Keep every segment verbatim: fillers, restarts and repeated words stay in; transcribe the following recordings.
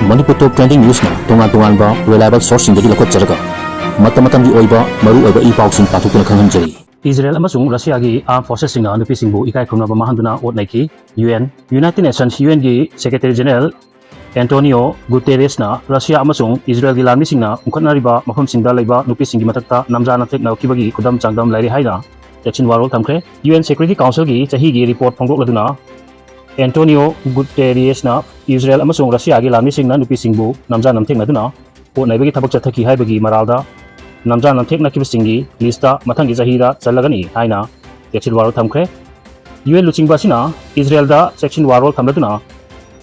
ꯃꯅꯤꯄꯨꯔ ꯇꯣꯞ trending ꯅ꯭ꯌꯨꯁꯅ ꯇꯣꯉꯥꯟ ꯇꯣꯉꯥꯟꯕ reliable ꯁꯣꯔꯁꯁꯤꯡꯗꯒꯤ ꯂꯧꯈꯠꯆꯔꯒ ꯃꯇꯝ ꯃꯇꯝꯒꯤ ꯑꯣꯏꯕ ꯃꯔꯨ ꯑꯣꯏꯕ ꯏ ꯄꯥꯎꯁꯤꯡ ꯄꯥꯊꯣꯛꯇꯨꯅ ꯈꯪꯍꯟꯖꯔꯤ꯫ ꯏꯖꯔꯦꯜ ꯑꯃꯁꯨꯡ ꯔꯁꯤꯌꯥꯒꯤ ꯑꯥꯔꯝ ꯐꯣꯔꯁꯦꯁꯁꯤꯡꯅ ꯅꯨꯄꯤꯁꯤꯡꯕꯨ ꯏꯀꯥꯏ ꯈꯨꯝꯅꯕ ꯃꯥꯡꯍꯟꯗꯨꯅ ꯑꯣꯠ ꯅꯩꯈꯤ꯫ U N, United Nations, U ꯑꯦꯟꯒꯤ ꯁꯦꯀ꯭ꯔꯦꯇꯔꯤ ꯖꯦꯅꯔꯦꯜ ꯑꯦꯟꯇꯣꯅꯤꯑꯣ ꯒꯨꯇꯦꯔꯦꯁꯅ ꯔꯁꯤꯌꯥ ꯑꯃꯁꯨꯡ ꯏꯖꯔꯦꯜꯒꯤ ꯂꯥꯟꯃꯤꯁꯤꯡꯅ ꯎꯪꯈꯠꯅꯔꯤꯕ ꯃꯐꯝꯁꯤꯡꯗ ꯂꯩꯕ ꯅꯨꯄꯤꯁꯤꯡꯒꯤ ꯃꯊꯛꯇ ꯅꯝꯖꯥ ꯅꯝꯊꯦꯛꯅꯈꯤꯕꯒꯤ ꯈꯨꯗꯝ ꯆꯥꯡꯗꯝ ꯂꯩꯔꯦ ꯍꯥꯏꯅ ꯆꯦꯛꯁꯤꯟ ꯋꯥꯔꯣꯜ ꯊꯝꯈ꯭ꯔꯦ꯫ ꯌꯨ ꯑꯦꯟ ꯁꯦꯀ꯭ꯌꯨꯔꯤꯇꯤ ꯀꯥꯎꯟꯁꯤꯜꯒꯤ ꯆꯍꯤꯒꯤ ꯔꯤꯄꯣꯔꯠ ꯐꯣꯡꯗꯣꯛꯂꯗꯨꯅ ꯑꯦꯟꯇꯣꯅꯤꯑꯣ ꯒꯨꯇꯦꯔꯤꯌꯦꯁꯅ ꯏꯖꯔꯦꯜ ꯑꯃꯁꯨꯡ ꯔꯁꯤꯌꯥꯒꯤ ꯂꯥꯟꯃꯤꯁꯤꯡꯅ ꯅꯨꯄꯤꯁꯤꯡꯕꯨ ꯅꯝꯖꯥ ꯅꯝꯊꯦꯛꯅꯗꯨꯅ ꯄꯣꯠ ꯅꯩꯕꯒꯤ ꯊꯕꯛ ꯆꯠꯊꯈꯤ ꯍꯥꯏꯕꯒꯤ ꯃꯔꯥꯜꯗ ꯅꯝꯖꯥ ꯅꯝꯊꯦꯛꯅꯈꯤꯕꯁꯤꯡꯒꯤ ꯂꯤꯁꯇ ꯃꯊꯪꯒꯤ ꯆꯍꯤꯗ ꯆꯜꯂꯒꯅꯤ ꯍꯥꯏꯅ ꯆꯦꯛꯁꯤꯟ ꯋꯥꯔꯣꯜ ꯊꯝꯈ꯭ꯔꯦ꯫ ꯌꯨ ꯑꯦꯟ ꯂꯨꯆꯤꯡꯕ ꯑꯁꯤꯅ ꯏꯖꯔꯦꯜꯗ ꯆꯦꯛꯁꯤꯟ ꯋꯥꯔꯣꯜ ꯊꯝꯂꯗꯨꯅ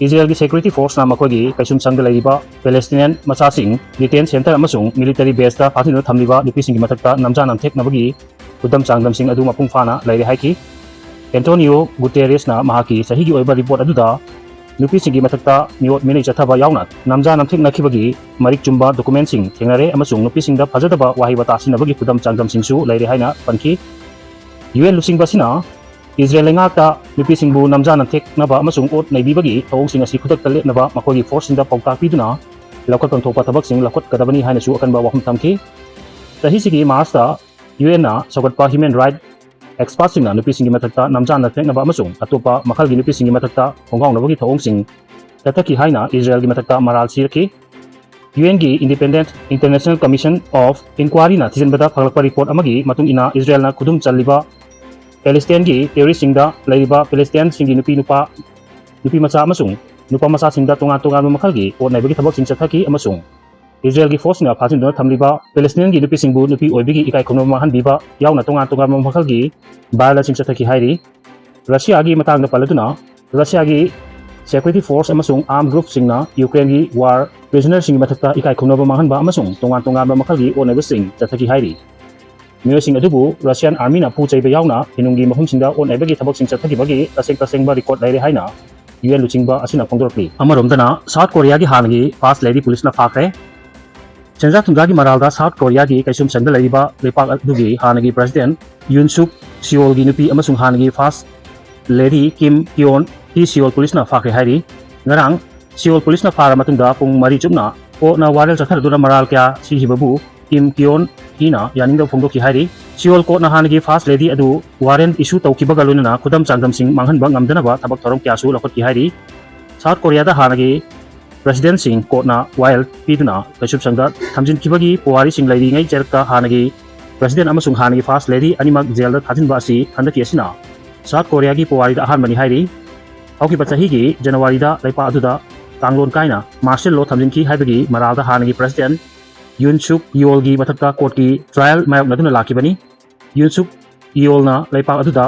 ꯏꯖꯔꯦꯜꯒꯤ ꯁꯦꯀ꯭ꯌꯨꯔꯤꯇꯤ ꯐꯣꯔꯁꯅ ꯃꯈꯣꯏꯒꯤ ꯀꯩꯁꯨꯝꯁꯪꯗ ꯂꯩꯔꯤꯕ ꯄꯦꯂꯦꯁꯇꯤꯅꯤꯌꯟ ꯃꯆꯥꯁꯤꯡ ꯗꯤꯇꯦꯟ ꯁꯦꯟꯇꯔ ꯑꯃꯁꯨꯡ ꯃꯤꯂꯤꯇꯔꯤ ꯕꯦꯁꯇ ꯐꯥꯖꯤꯟꯗꯨꯅ ꯊꯝꯂꯤꯕ ꯅꯨꯄꯤꯁꯤꯡꯒꯤ ꯃꯊꯛꯇ ꯅꯝꯖꯥ ꯅꯝꯊꯦꯛꯅꯕꯒꯤ ꯈꯨꯗꯝ ꯆꯥꯡꯗꯝꯁꯤꯡ ꯑꯗꯨ ꯃꯄꯨꯡ ꯐꯥꯅ ꯂꯩꯔꯦ ꯍꯥꯏꯈꯤ꯫ ꯑꯦꯟꯇꯣꯅꯤꯑꯣ ꯒꯨꯇꯦꯔꯦꯁꯅ ꯃꯍꯥꯛꯀꯤ ꯆꯍꯤꯒꯤ ꯑꯣꯏꯕ ꯔꯤꯄꯣꯔꯠ ꯑꯗꯨꯗ ꯅꯨꯄꯤꯁꯤꯡꯒꯤ ꯃꯊꯛꯇ ꯃꯤꯑꯣꯠ ꯃꯤꯅꯩ ꯆꯠꯊꯕ ꯌꯥꯎꯅ ꯅꯝꯖꯥ ꯅꯝꯊꯦꯛꯅꯈꯤꯕꯒꯤ ꯃꯔꯤꯛ ꯆꯨꯝꯕ ꯗꯣꯀꯨꯃꯦꯟꯁꯤꯡ ꯊꯦꯡꯅꯔꯦ ꯑꯃꯁꯨꯡ ꯅꯨꯄꯤꯁꯤꯡꯗ ꯐꯖꯗꯕ ꯋꯥꯍꯩ ꯋꯥꯇꯥ ꯁꯤꯖꯤꯟꯅꯕꯒꯤ ꯈꯨꯗꯝ ꯆꯥꯡꯗꯝꯁꯤꯡꯁꯨ ꯂꯩꯔꯦ ꯍꯥꯏꯅ ꯄꯟꯈꯤ꯫ ꯌꯨ ꯑꯦꯟ ꯂꯨꯆꯤꯡꯕ ꯑꯁꯤꯅ ꯏꯖꯔꯦꯜ ꯂꯩꯉꯥꯛꯇ ꯅꯨꯄꯤꯁꯤꯡꯕꯨ ꯅꯝꯖꯥ ꯅꯝꯊꯦꯛꯅꯕ ꯑꯃꯁꯨꯡ ꯑꯣꯠ ꯅꯩꯕꯤꯕꯒꯤ ꯊꯧꯑꯣꯡꯁꯤꯡ ꯑꯁꯤ ꯈꯨꯗꯛꯇ ꯂꯦꯞꯅꯕ ꯃꯈꯣꯏꯒꯤ ꯐꯣꯔꯁꯁꯤꯡꯗ ꯄꯥꯎꯇꯥꯛ ꯄꯤꯗꯨꯅ ꯂꯧꯈꯠꯐꯝ ꯊꯣꯛꯄ ꯊꯕꯛꯁꯤꯡ ꯂꯧꯈꯠꯀꯗꯕꯅꯤ ꯍꯥꯏꯅꯁꯨ ꯑꯀꯟꯕ ꯋꯥꯐꯝ ꯊꯝꯈꯤ꯫ ꯆꯍꯤꯁꯤꯒꯤ ꯃꯥꯔꯆꯇ ꯌꯨ ꯑꯦꯟꯅ ꯁꯧꯒꯠꯄ ꯍ꯭ꯌꯨꯃꯦꯟ ꯔꯥꯏꯠ ꯑꯦꯛꯁꯄꯥꯔꯠꯁꯤꯡꯅ ꯅꯨꯄꯤꯁꯤꯡꯒꯤ ꯃꯊꯛꯇ ꯅꯝꯖꯥ ꯅꯝꯊꯦꯛꯅꯕ ꯑꯃꯁꯨꯡ ꯑꯇꯣꯞꯄ ꯃꯈꯜꯒꯤ ꯅꯨꯄꯤꯁꯤꯡꯒꯤ ꯃꯊꯛꯇ ꯈꯣꯡꯒꯥꯎꯅꯕꯒꯤ ꯊꯧꯑꯣꯡꯁꯤꯡ ꯆꯠꯊꯈꯤ ꯍꯥꯏꯅ ꯏꯖꯔꯦꯜꯒꯤ ꯃꯊꯛꯇ ꯃꯔꯥꯜ ꯁꯤꯔꯛꯈꯤ꯫ ꯌꯨ ꯑꯦꯟꯒꯤ Independent International Commission of Inquiryꯅ ꯊꯤꯖꯤꯟꯕꯗ ꯐꯪꯂꯛꯄ ꯔꯤꯄꯣꯔꯠ ꯑꯃꯒꯤ ꯃꯇꯨꯡ ꯏꯟꯅ ꯏꯖꯔꯦꯜꯅ ꯈꯨꯗꯨꯝ ꯆꯜꯂꯤꯕ ꯄꯦꯂꯦꯁꯇꯤꯟꯒꯤ ꯇꯦꯔꯣꯔꯤꯁꯁꯤꯡꯗ ꯂꯩꯔꯤꯕ ꯄꯦꯂꯦꯁꯇꯤꯟꯁꯤꯡꯒꯤ ꯅꯨꯄꯤ ꯅꯨꯄꯥ, ꯅꯨꯄꯤ ꯃꯆꯥ ꯑꯃꯁꯨꯡ ꯅꯨꯄꯥ ꯃꯆꯥꯁꯤꯡꯗ ꯇꯣꯉꯥꯟ ꯇꯣꯉꯥꯟꯕ ꯃꯈꯜꯒꯤ ꯑꯣꯠ ꯅꯩꯕꯒꯤ ꯊꯕꯛꯁꯤꯡ ꯆꯠꯊꯈꯤ ꯑꯃꯁꯨꯡ ꯏꯖꯔꯦꯜꯒꯤ ꯐꯣꯔꯁꯁꯤꯡꯅ ꯐꯥꯖꯤꯟꯗꯨꯅ ꯊꯝꯂꯤꯕ ꯄꯦꯂꯦꯁꯇꯤꯟꯒꯤ ꯅꯨꯄꯤꯁꯤꯡꯕꯨ ꯅꯨꯄꯤ ꯑꯣꯏꯕꯒꯤ ꯏꯀꯥꯏ ꯈꯨꯝꯅꯕ ꯃꯥꯡꯍꯟꯕꯤꯕ ꯌꯥꯎꯅ ꯇꯣꯉꯥꯟ ꯇꯣꯉꯥꯟꯕ ꯃꯈꯜꯒꯤ ꯚꯥꯏꯑꯣꯂꯦꯟꯁꯁꯤꯡ ꯆꯠꯊꯈꯤ ꯍꯥꯏꯔꯤ꯫ ꯔꯁꯤꯌꯥꯒꯤ ꯃꯇꯥꯡꯗ ꯄꯜꯂꯗꯨꯅ, ꯔꯁꯤꯌꯥꯒꯤ ꯁꯦꯀ꯭ꯌꯨꯔꯤꯇꯤ ꯐꯣꯔꯁ ꯑꯃꯁꯨꯡ ꯑꯥꯔꯝ ꯒ꯭ꯔꯨꯞꯁꯤꯡꯅ ꯌꯨꯀ꯭ꯔꯦꯟꯒꯤ ꯋꯥꯔ ꯄ꯭ꯔꯤꯖꯅꯔꯁꯤꯡꯒꯤ ꯃꯊꯛꯇ ꯏꯀꯥꯏ ꯈꯨꯝꯅꯕ ꯃꯥꯡꯍꯟꯕ ꯑꯃꯁꯨꯡ ꯇꯣꯉꯥꯟ ꯇꯣꯉꯥꯟꯕ ꯃꯈꯜꯒꯤ ꯑꯣꯠꯅꯕꯁꯤꯡ ꯆꯠꯊꯈꯤ ꯍꯥꯏꯔꯤ꯫ ꯃꯤꯑꯣꯏꯁꯤꯡ ꯑꯗꯨꯕꯨ ꯔꯁꯤꯌꯥꯟ ꯑꯥꯔꯃꯤꯅ ꯐꯨ ꯆꯩꯕ ꯌꯥꯎꯅ ꯏꯅꯨꯡꯒꯤ ꯃꯐꯝꯁꯤꯡꯗ ꯑꯣꯠ ꯅꯩꯕꯒꯤ ꯊꯕꯛꯁꯤꯡ ꯆꯠꯊꯈꯤꯕꯒꯤ ꯇꯁꯦꯡ ꯇꯁꯦꯡꯕ ꯔꯦꯀꯣꯔꯗ ꯂꯩꯔꯦ ꯍꯥꯏꯅ ꯌꯨ ꯑꯦꯟ ꯂꯨꯆꯤꯡꯕ ꯑꯁꯤꯅ ꯐꯣꯡꯗꯣꯔꯛꯂꯤ꯫ ꯑꯃꯔꯣꯝꯗꯅ, ꯁꯥꯎꯠ ꯀꯣꯔꯤꯌꯥꯒꯤ ꯍꯥꯟꯅꯒꯤ ꯐꯥꯔꯁ ꯂꯦꯗꯤ ꯄꯨꯂꯤꯁꯅ ꯐꯥꯈ꯭ꯔꯦ꯫ ꯁꯦꯟꯖꯥ ꯊꯨꯝꯖꯥꯒꯤ ꯃꯔꯥꯜꯗ ꯁꯥꯎꯠ ꯀꯣꯔꯤꯌꯥꯒꯤ ꯀꯩꯁꯨꯝꯁꯪꯗ ꯂꯩꯔꯤꯕ ꯂꯩꯄꯥꯛ ꯑꯗꯨꯒꯤ ꯍꯥꯟꯅꯒꯤ ꯄ꯭ꯔꯦꯁꯤꯗꯦꯟꯠ ꯌꯨꯟ ꯁꯨꯛ ꯁꯤꯑꯣꯜꯒꯤ ꯅꯨꯄꯤ ꯑꯃꯁꯨꯡ ꯍꯥꯟꯅꯒꯤ ꯐꯥꯔꯁ ꯂꯦꯗꯤ ꯀꯤꯝ ꯀꯤꯌꯣꯟ ꯍꯤ ꯁꯤꯑꯣꯜ ꯄꯨꯂꯤꯁꯅ ꯐꯥꯈ꯭ꯔꯦ ꯍꯥꯏꯔꯤ꯫ ꯉꯔꯥꯡ ꯁꯤꯑꯣꯜ ꯄꯨꯂꯤꯁꯅ ꯐꯥꯔ ꯃꯇꯨꯡꯗ ꯄꯨꯡ ꯃꯔꯤ ꯆꯨꯞꯅ ꯀꯣꯔꯠꯅ ꯋꯥꯔꯦꯜ ꯆꯠꯊꯔꯗꯨꯅ ꯃꯔꯥꯜ ꯀꯌꯥ ꯁꯤꯈꯤꯕꯕꯨ ꯀꯤꯝ ꯀꯤꯌꯣꯟ ꯍꯤꯅ ꯌꯥꯅꯤꯡꯗꯕ ꯐꯣꯡꯗꯣꯛꯈꯤ ꯍꯥꯏꯔꯤ꯫ ꯁꯤꯑꯣꯜ ꯀꯣꯔꯠꯅ ꯍꯥꯟꯅꯒꯤ ꯐꯥꯔꯁ ꯂꯦꯗꯤ ꯑꯗꯨ ꯋꯥꯔꯦꯟ ꯏꯁꯨ ꯇꯧꯈꯤꯕꯒ ꯂꯣꯏꯅꯅ ꯈꯨꯗꯝ ꯆꯥꯡꯗꯝꯁꯤꯡ ꯃꯥꯡꯍꯟꯕ ꯉꯝꯗꯅꯕ ꯊꯕꯛ ꯊꯧꯔꯝ ꯀꯌꯥꯁꯨ ꯂꯧꯈꯠꯈꯤ ꯍꯥꯏꯔꯤ꯫ ꯁꯥꯎꯠ ꯀꯣꯔꯤꯌꯥꯗ ꯍꯥꯟꯅꯒꯤ ꯄ꯭ꯔꯦꯁꯤꯗꯦꯟꯠꯁꯤꯡ ꯀꯣꯔꯠꯅ ꯋꯥꯌꯦꯜ ꯄꯤꯗꯨꯅ ꯀꯩꯁꯨꯞꯁꯪꯗ ꯊꯝꯖꯤꯟꯈꯤꯕꯒꯤ ꯄꯨꯋꯥꯔꯤꯁꯤꯡ ꯂꯩꯔꯤꯉꯩ ꯆꯩꯔꯛꯇ ꯍꯥꯟꯅꯒꯤ ꯄ꯭ꯔꯦꯁꯤꯗꯦꯟꯠ ꯑꯃꯁꯨꯡ ꯍꯥꯟꯅꯒꯤ ꯐꯥꯔꯁ ꯂꯦꯗꯤ ꯑꯅꯤꯃꯛ ꯖꯦꯜꯗ ꯊꯥꯖꯤꯟꯕ ꯑꯁꯤ ꯍꯟꯗꯛꯀꯤ ꯑꯁꯤꯅ ꯁꯥꯎꯠ ꯀꯣꯔꯤꯌꯥꯒꯤ ꯄꯨꯋꯥꯔꯤꯗ ꯑꯍꯥꯟꯕꯅꯤ ꯍꯥꯏꯔꯤ꯫ ꯍꯧꯈꯤꯕ ꯆꯍꯤꯒꯤ ꯖꯅꯋꯥꯔꯤꯗ ꯂꯩꯄꯥꯛ ꯑꯗꯨꯗ ꯀꯥꯡꯂꯣꯟ ꯀꯥꯏꯅ ꯃꯥꯔꯁꯦꯜ ꯂꯣ ꯊꯝꯖꯤꯟꯈꯤ ꯍꯥꯏꯕꯒꯤ ꯃꯔꯥꯜꯗ ꯍꯥꯟꯅꯒꯤ ꯄ꯭ꯔꯦꯁꯤꯗꯦꯟꯠ ꯌꯨꯟ ꯁꯨꯛ ꯌꯣꯜꯒꯤ ꯃꯊꯛꯇ ꯀꯣꯔꯠꯀꯤ ꯇ꯭ꯔꯥꯌꯦꯜ ꯃꯥꯌꯣꯛꯅꯗꯨꯅ ꯂꯥꯛꯈꯤꯕꯅꯤ꯫ ꯌꯨꯟ ꯁꯨꯛ ꯌꯣꯜꯅ ꯂꯩꯄꯥꯛ ꯑꯗꯨꯗ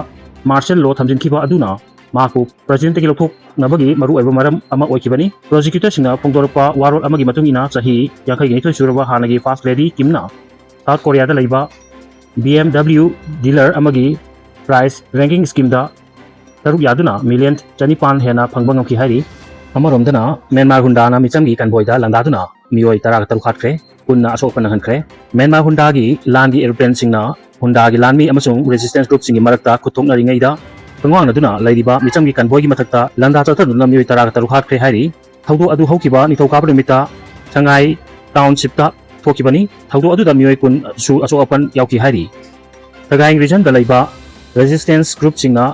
ꯃꯥꯔꯁꯦꯜ ꯂꯣ ꯊꯝꯖꯤꯟꯈꯤꯕ ꯑꯗꯨꯅ ꯃꯍꯥꯛꯄꯨ ꯄ꯭ꯔꯦꯁꯤꯗꯦꯟꯠꯇꯒꯤ ꯂꯧꯊꯣꯛꯅꯕꯒꯤ ꯃꯔꯨꯑꯣꯏꯕ ꯃꯔꯝ ꯑꯃ ꯑꯣꯏꯈꯤꯕꯅꯤ꯫ ꯄ꯭ꯔꯣꯁꯤꯀ꯭ꯌꯨꯇꯔꯁꯤꯡꯅ ꯐꯣꯡꯗꯣꯔꯛꯄ ꯋꯥꯔꯣꯜ ꯑꯃꯒꯤ ꯃꯇꯨꯡ ꯏꯟꯅ ꯆꯍꯤ ꯌꯥꯡꯈꯩꯒ ꯅꯤꯊꯣꯏ ꯁꯨꯔꯕ ꯍꯥꯟꯅꯒꯤ ꯐꯥꯔꯁ ꯂꯦꯗꯤ ꯀꯤꯝꯅ ꯁꯥꯎꯠ ꯀꯣꯔꯤꯌꯥꯗ ꯂꯩꯕ ꯕꯤ ꯑꯦꯝ ꯗꯕ꯭ꯂꯤꯎ ꯗꯤꯂꯔ ꯑꯃꯒꯤ ꯄ꯭ꯔꯥꯏꯁ ꯔꯦꯡꯀꯤꯡ ꯁ꯭ꯀꯤꯝꯗ ꯁꯔꯨꯛ ꯌꯥꯗꯨꯅ ꯃꯤꯂꯤꯌꯟ ꯆꯅꯤꯄꯥꯟ ꯍꯦꯟꯅ ꯐꯪꯕ ꯉꯝꯈꯤ ꯍꯥꯏꯔꯤ꯫ ꯑꯃꯔꯣꯝꯗꯅ ꯃ꯭ꯌꯥꯟꯃꯥꯔ ꯍꯨꯟꯗꯥꯅ ꯃꯤꯆꯝꯒꯤ ꯀꯟꯚꯣꯏꯗ ꯂꯥꯟꯗꯥꯗꯨꯅ ꯃꯤꯑꯣꯏ ꯇꯔꯥꯒ ꯇꯔꯨꯛ ꯍꯥꯠꯈ꯭ꯔꯦ, ꯀꯨꯟꯅ ꯑꯁꯣꯛ ꯑꯄꯟ ꯅꯪꯍꯟꯈ꯭ꯔꯦ꯫ ꯃ꯭ꯌꯥꯟꯃꯥꯔ ꯍꯨꯟꯗꯥꯒꯤ ꯂꯥꯟꯒꯤ ꯑꯦꯔꯣꯄ꯭ꯂꯦꯟꯁꯤꯡꯅ ꯍꯨꯟꯗꯥꯒꯤ ꯂꯥꯟꯃꯤ ꯑꯃꯁꯨꯡ ꯔꯦꯁꯤꯁꯇꯦꯟꯁ ꯒ꯭ꯔꯨꯞꯁꯤꯡꯒꯤ ꯃꯔꯛꯇ ꯈꯨꯠ ꯊꯣꯛꯅꯔꯤꯉꯩꯗ ꯈꯣꯡꯋꯥꯡꯅꯗꯨꯅ ꯂꯩꯔꯤꯕ ꯃꯤꯆꯝꯒꯤ ꯀꯟꯚꯣꯏꯒꯤ ꯃꯊꯛꯇ ꯂꯥꯟꯗꯥ ꯆꯠꯊꯗꯨꯅ ꯃꯤꯑꯣꯏ ꯇꯔꯥꯒ ꯇꯔꯨꯛ ꯍꯥꯠꯈ꯭ꯔꯦ ꯍꯥꯏꯔꯤ꯫ ꯊꯧꯗꯣꯛ ꯑꯗꯨ ꯍꯧꯈꯤꯕ ꯅꯤꯡꯊꯧꯀꯥꯕ ꯅꯨꯃꯤꯠꯇ ꯁꯉꯥꯏ ꯇꯥꯎꯟꯁꯤꯞꯇ ꯊꯣꯛꯈꯤꯕꯅꯤ꯫ ꯊꯧꯗꯣꯛ ꯑꯗꯨꯗ ꯃꯤꯑꯣꯏ ꯀꯨꯟꯁꯨ ꯑꯁꯣꯛ ꯑꯄꯟ ꯌꯥꯎꯈꯤ ꯍꯥꯏꯔꯤ꯫ ꯊꯒꯥꯏ ꯔꯤꯖꯟꯗ ꯂꯩꯕ ꯔꯦꯁꯤꯁꯇꯦꯟꯁ ꯒ꯭ꯔꯨꯞꯁꯤꯡꯅ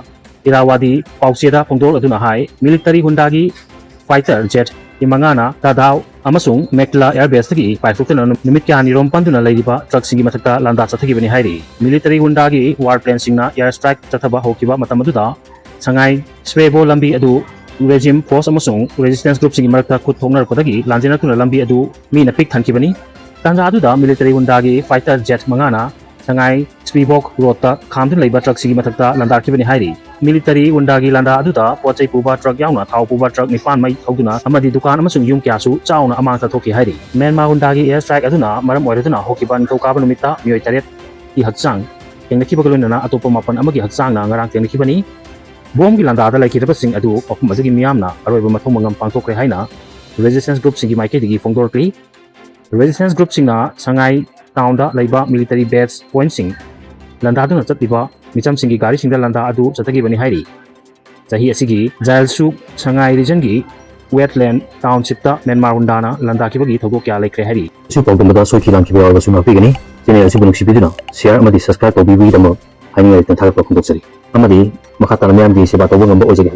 ꯏꯔꯥꯋꯥꯗꯤ ꯄꯥꯎꯆꯦꯗ ꯐꯣꯡꯗꯣꯔꯛꯂꯗꯨꯅ ꯍꯥꯏ, ꯃꯤꯂꯤꯇꯔꯤ ꯍꯨꯟꯗꯥꯒꯤ ꯐꯥꯏꯇꯔ ꯖꯦꯠ ꯃꯉꯥꯅ ꯇꯥꯗꯥꯎ ꯑꯃꯁꯨꯡ ꯃꯦꯛꯂꯥ ꯑꯦꯌꯔꯕꯦꯁꯇꯒꯤ ꯄꯥꯏꯊꯣꯛꯇꯨꯅ ꯅꯨꯃꯤꯠ ꯀꯌꯥꯅꯤꯔꯣꯝ ꯄꯟꯗꯨꯅ ꯂꯩꯔꯤꯕ ꯇ꯭ꯔꯛꯁꯤꯡꯒꯤ ꯃꯊꯛꯇ ꯂꯥꯟꯗꯥ ꯆꯠꯊꯈꯤꯕꯅꯤ ꯍꯥꯏꯔꯤ꯫ ꯃꯤꯂꯤꯇꯔꯤ ꯍꯨꯟꯗꯥꯒꯤ ꯋꯥꯔ ꯄ꯭ꯂꯦꯟꯁꯤꯡꯅ ꯑꯦꯌꯔ ꯁ꯭ꯇ꯭ꯔꯥꯏꯛ ꯆꯠꯊꯕ ꯍꯧꯈꯤꯕ ꯃꯇꯝ ꯑꯗꯨꯗ ꯁꯉꯥꯏ ꯁ꯭ꯋꯦꯕꯣ ꯂꯝꯕꯤ ꯑꯗꯨ ꯔꯦꯖꯤꯝ ꯐꯣꯔꯁ ꯑꯃꯁꯨꯡ ꯔꯦꯁꯤꯁꯇꯦꯟꯁ ꯒ꯭ꯔꯨꯞꯁꯤꯡꯒꯤ ꯃꯔꯛꯇ ꯈꯨꯠ ꯊꯣꯛꯅꯔꯛꯄꯗꯒꯤ ꯂꯥꯟꯖꯦꯟꯅꯗꯨꯅ ꯂꯝꯕꯤ ꯑꯗꯨ ꯃꯤꯅ ꯄꯤꯛ ꯊꯟꯈꯤꯕꯅꯤ꯫ ꯇꯥꯟꯖꯥ ꯑꯗꯨꯗ ꯃꯤꯂꯤꯇꯔꯤ ꯍꯨꯟꯗꯥꯒꯤ ꯐꯥꯏꯇꯔ ꯖꯦꯠ ꯃꯉꯥꯅ ꯁꯉꯥꯏ ꯁ꯭ꯄꯤꯕꯣꯛ ꯔꯣꯗꯇ ꯈꯥꯝꯗꯨꯅ ꯂꯩꯕ ꯇ꯭ꯔꯛꯁꯤꯡꯒꯤ ꯃꯊꯛꯇ ꯂꯥꯟꯗꯥꯔꯛꯈꯤꯕꯅꯤ ꯍꯥꯏꯔꯤ꯫ ꯃꯤꯂꯤꯇꯔꯤ ꯍꯨꯟꯗꯥꯒꯤ ꯂꯥꯟꯗꯥ ꯑꯗꯨꯗ ꯄꯣꯠ ꯆꯩ ꯄꯨꯕ ꯇ꯭ꯔꯛ ꯌꯥꯎꯅ ꯊꯥꯎ ꯄꯨꯕ ꯇ꯭ꯔꯛ ꯅꯤꯄꯥꯟ ꯃꯩ ꯍꯧꯗꯨꯅ ꯑꯃꯗꯤ ꯗꯨꯀꯥꯟ ꯑꯃꯁꯨꯡ ꯌꯨꯝ ꯀꯌꯥꯁꯨ ꯆꯥꯎꯅ ꯑꯃꯥꯡ ꯊꯥꯊꯣꯛꯈꯤ ꯍꯥꯏꯔꯤ꯫ ꯃ꯭ꯌꯥꯟꯃꯥꯔ ꯍꯨꯟꯗꯥꯒꯤ ꯑꯦꯌꯔ ꯁ꯭ꯇ꯭ꯔꯥꯏꯛ ꯑꯗꯨꯅ ꯃꯔꯝ ꯑꯣꯏꯔꯗꯨꯅ ꯍꯧꯈꯤꯕ ꯅꯤꯡꯊꯧꯀꯥꯕ ꯅꯨꯃꯤꯠꯇ ꯃꯤꯑꯣꯏ ꯇꯔꯦꯠꯀꯤ ꯍꯛꯆꯥꯡ ꯇꯦꯡꯅꯈꯤꯕꯒ ꯂꯣꯏꯅꯅ ꯑꯇꯣꯞꯄ ꯃꯥꯄꯟ ꯑꯃꯒꯤ ꯍꯛꯆꯥꯡꯅ ꯉꯔꯥꯡ ꯇꯦꯡꯅꯈꯤꯕꯅꯤ꯫ ꯕꯣꯝꯒꯤ ꯂꯥꯟꯗꯥꯗ ꯂꯩꯈꯤꯗꯕꯁꯤꯡ ꯑꯗꯨ ꯃꯐꯝ ꯑꯗꯨꯒꯤ ꯃꯤꯌꯥꯝꯅ ꯑꯔꯣꯏꯕ ꯃꯊꯧ ꯃꯉꯝ ꯄꯥꯡꯊꯣꯛꯈ꯭ꯔꯦ ꯍꯥꯏꯅ ꯔꯦꯁꯤꯁꯇꯦꯟꯁ ꯒ꯭ꯔꯨꯞꯁꯤꯡꯒꯤ ꯃꯥꯏꯀꯩꯗꯒꯤ ꯐꯣꯡꯗꯣꯔꯛꯂꯤ꯫ ꯔꯦꯁꯤꯁꯇꯦꯟꯁ ꯒ꯭ꯔꯨꯞꯁꯤꯡꯅ ꯁꯉꯥꯏ ꯇꯥꯎꯟꯗ ꯂꯩꯕ ꯃꯤꯂꯤꯇꯔꯤ ꯕꯦꯁ ꯄꯣꯏꯟꯠꯁꯤꯡ ꯂꯥꯟꯗꯥꯗꯨꯅ ꯆꯠꯂꯤꯕ ꯃꯤꯆꯝꯁꯤꯡꯒꯤ ꯒꯥꯔꯤꯁꯤꯡꯗ ꯂꯥꯟꯗꯥ ꯑꯗꯨ ꯆꯠꯊꯈꯤꯕꯅꯤ ꯍꯥꯏꯔꯤ꯫ ꯆꯍꯤ ꯑꯁꯤꯒꯤ ꯖꯥꯏꯜꯁꯨ ꯁꯉꯥꯏ ꯔꯤꯖꯟꯒꯤ ꯋꯦꯠꯂꯦꯟ ꯇꯥꯎꯟꯁꯤꯞꯇ ꯃ꯭ꯌꯥꯟꯃꯥꯔ ꯒꯨꯟꯗꯥꯅ ꯂꯥꯟꯗꯥꯈꯤꯕꯒꯤ ꯊꯧꯗꯣꯛ ꯀꯌꯥ ꯂꯩꯈ꯭ꯔꯦ ꯍꯥꯏꯔꯤ꯫ ꯑꯁꯤ ꯄꯥꯎꯗꯝꯕꯗ ꯁꯣꯏꯈꯤ ꯂꯥꯟꯈꯤꯕ ꯌꯥꯎꯔꯕꯁꯨ ꯉꯥꯛꯄꯤꯒꯅꯤ꯫ ꯆꯦꯅꯦꯜ ꯑꯁꯤꯕꯨ ꯅꯨꯡꯁꯤꯕꯤꯗꯨꯅ ꯁꯤꯌꯥꯔ ꯑꯃꯗꯤ ꯁꯕꯁꯀ꯭ꯔꯥꯏꯕ ꯇꯧꯕꯤꯕꯒꯤꯗꯃꯛ ꯍꯥꯏꯅꯤꯡꯉꯥꯏ ꯂꯩꯇꯅ ꯊꯥꯒꯠꯄ ꯐꯣꯡꯗꯣꯛꯆꯔꯤ꯫ ꯑꯃꯗꯤ ꯃꯈꯥ ꯇꯥꯅ ꯃꯤꯌꯥꯝꯒꯤ ꯁꯦꯕꯥ ꯇꯧꯕ ꯉꯝꯕ ꯑꯣꯏꯖꯒꯦ꯫